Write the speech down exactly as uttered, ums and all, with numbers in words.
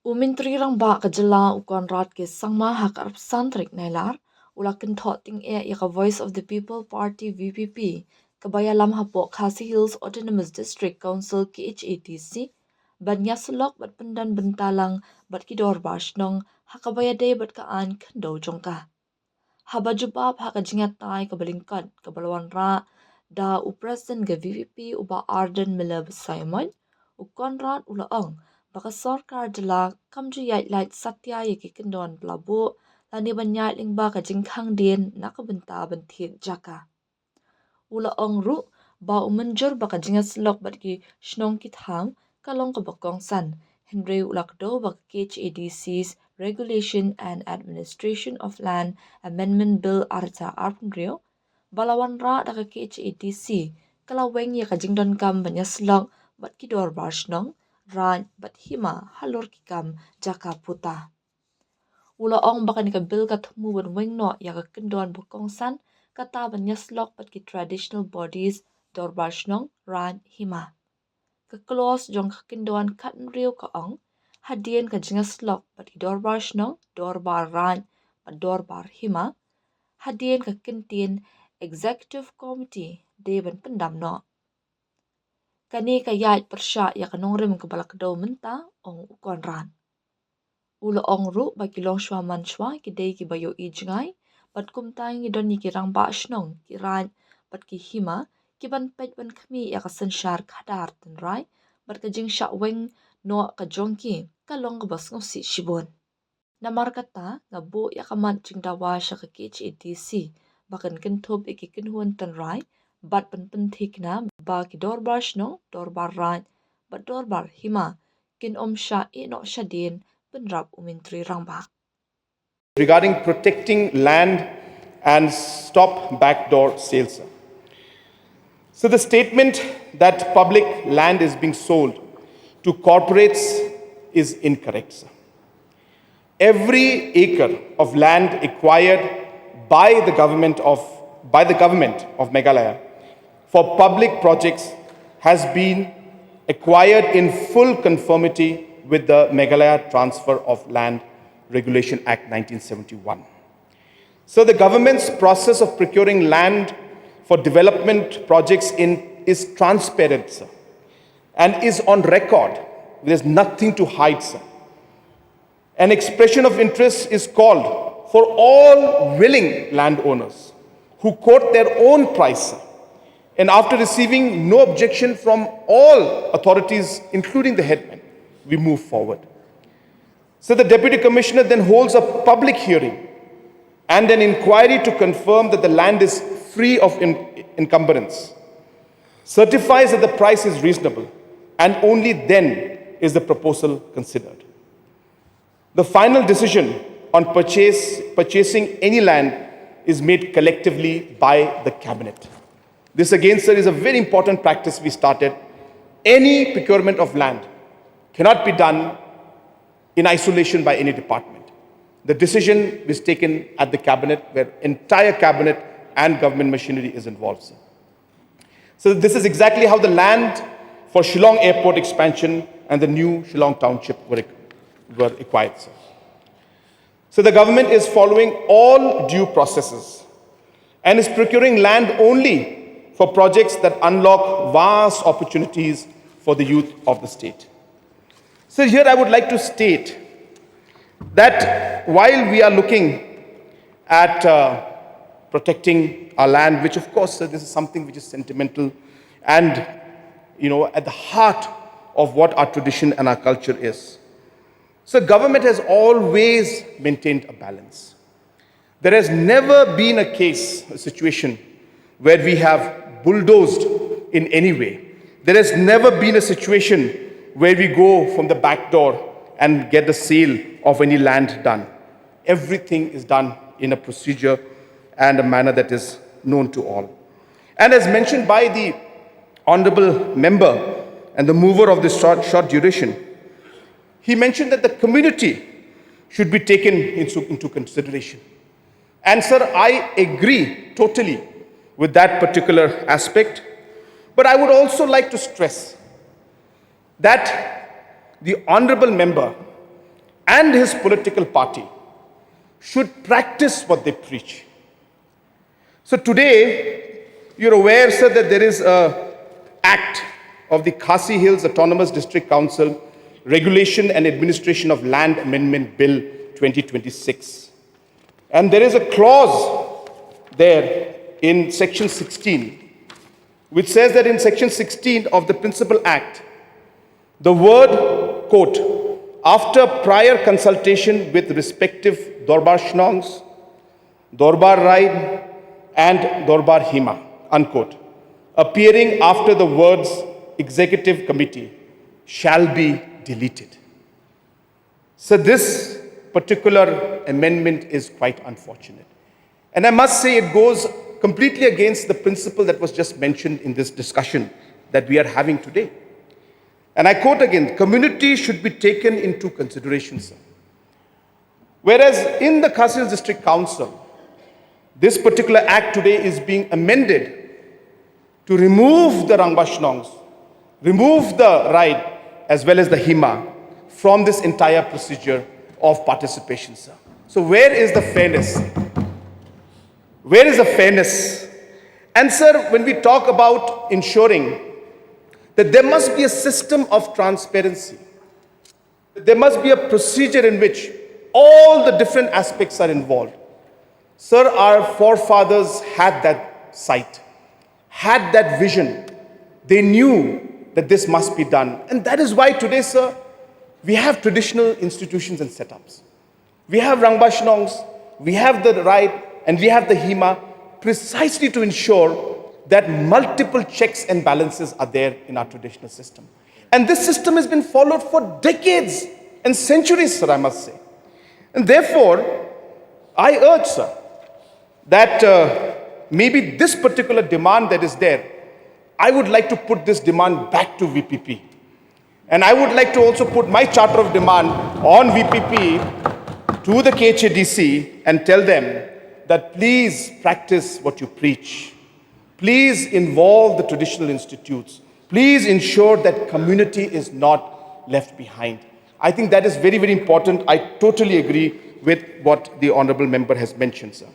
U Myntri Rangbah ka jylla u Conrad K Sangma ha ka arphew san tarik Nailar u la kynthoh tyngeh ïa ka Voice of the People Party V P P kaba ïalam hapoh Khasi Hills Autonomous District Council K H A D C ban ïasyllok bad pyndon bynta lang bad ki dorbar shnong ha kaba ïadei bad ka aiñ khyndew jong ka. Haba jubab ha ka jingïatai kaba lyngkot kaba la wanrah da u President ka V P P u Bah Ardent Miller Basaiawmoit, u Conrad u la ong ba ka sorkar jylla kam ju ïaid lait satia ïa ki kyndon ba la buh lane ban ïaid lyngba ka jingkhang dien na ka bynta ban thied jaka. U la ong ruh ba u mynjur ba ka jingïasyllok bad ki shnong ki thaw ka long kaba kongsan, hynrei u la kdew ba ka K H A D C's Regulation and Administration of Land Amendment Bill ar hajar arphew hynriew ba la wanrah da ka K H A D C ka la weng ïa ka jingdonkam ban ïasyllok bad ki dorbar shnong, raid bad hima halor ki kam jaka puta. U la ong ba kane ka bill ka thmu ban weng noh ïa ka kyndon ba kongsan, kata ban ïasyllok bad ki traditional bodies, dorbar shnong, raid, hima. Ka clause jong ka kyndon khathynriew ka ong, hadien ka jingïasyllok bad ki dorbar shnong, dorbar raid bad dorbar hima, hadien ka kyntien Executive Committee dei ban pyndam noh. Kane ka ïaid pyrshah ïa ka nongrim kaba la kdew mynta, ong u Conrad. U la ong ruh ba ki longshuwa manshwa ki dei kiba ïohi jngai bad kumta ngi don ïa ki rangbah shnong, ki raid bad ki hima ki ban peit ban khmih ïa ka synshar khadar tynrai bad ka jingshah weng noh ka jong ki ka long kaba sngewsih shibun. Namar kata nga buh ïa ka mat jingdawa sha ka K H A D C ba kan kynthup ïa ki kynhun tynrai bad ban pynthikna ba ki dorbar shnong, dorbar raid bad dorbar hima kin ym shah ïehnoh shadien, bynrap u Myntri Rangbah. Regarding protecting land and stop backdoor sales. So the statement that public land is being sold to corporates is incorrect, sir. Every acre of land acquired by the government of, by the government of Meghalaya for public projects has been acquired in full conformity with the Meghalaya Transfer of Land Regulation Act nineteen seventy-one. So the government's process of procuring land for development projects in, is transparent, sir, and is on record. There's nothing to hide, sir. An expression of interest is called for all willing landowners who quote their own price, and after receiving no objection from all authorities, including the headman, we move forward. So the Deputy Commissioner then holds a public hearing and an inquiry to confirm that the land is free of en-, encumbrance, certifies that the price is reasonable, and only then is the proposal considered. The final decision on purchase, purchasing any land is made collectively by the cabinet. This again, sir, is a very important practice we started. Any procurement of land cannot be done in isolation by any department. The decision is taken at the cabinet, where entire cabinet and government machinery is involved, sir. So this is exactly how the land for Shillong Airport expansion and the new Shillong Township were, were acquired, sir. So the government is following all due processes and is procuring land only for projects that unlock vast opportunities for the youth of the state. So here I would like to state that while we are looking at, uh, protecting our land, which of course, sir, this is something which is sentimental and, you know, at the heart of what our tradition and our culture is. So government has always maintained a balance. There has never been a case, a situation where we have bulldozed in any way. There has never been a situation where we go from the back door and get the sale of any land done. Everything is done in a procedure and a manner that is known to all. And as mentioned by the honorable member and the mover of this short, short duration, he mentioned that the community should be taken into, into consideration. And sir, I agree totally with that particular aspect. But I would also like to stress that the honorable member and his political party should practice what they preach. So today, you're aware, sir, that there is a act of the Khasi Hills Autonomous District Council Regulation and Administration of Land Amendment Bill twenty twenty-six. And there is a clause there in section sixteen, which says that in section sixteen of the Principal Act, the word, quote, after prior consultation with respective Dorbar Shnongs, Dorbar Raid, and Dorbar Hima, unquote, appearing after the words Executive Committee shall be deleted. So this particular amendment is quite unfortunate. And I must say it goes completely against the principle that was just mentioned in this discussion that we are having today. And I quote again, community should be taken into consideration, sir. Whereas in the Khasi Hills District Council, this particular act today is being amended to remove the Rangbah Shnongs, remove the Raid as well as the Hima from this entire procedure of participation, sir. So where is the fairness? Where is the fairness? And sir, when we talk about ensuring that there must be a system of transparency, there must be a procedure in which all the different aspects are involved. Sir, our forefathers had that sight, had that vision. They knew that this must be done. And that is why today, sir, we have traditional institutions and setups. We have Rangbah Shnongs, we have the Raid, and we have the Hima, precisely to ensure that multiple checks and balances are there in our traditional system. And this system has been followed for decades and centuries, sir, I must say. And therefore, I urge, sir, that uh, maybe this particular demand that is there, I would like to put this demand back to V P P. And I would like to also put my charter of demand on V P P to the K H A D C and tell them that please practice what you preach. Please involve the traditional institutes. Please ensure that community is not left behind. I think that is very, very important. I totally agree with what the honorable member has mentioned, sir.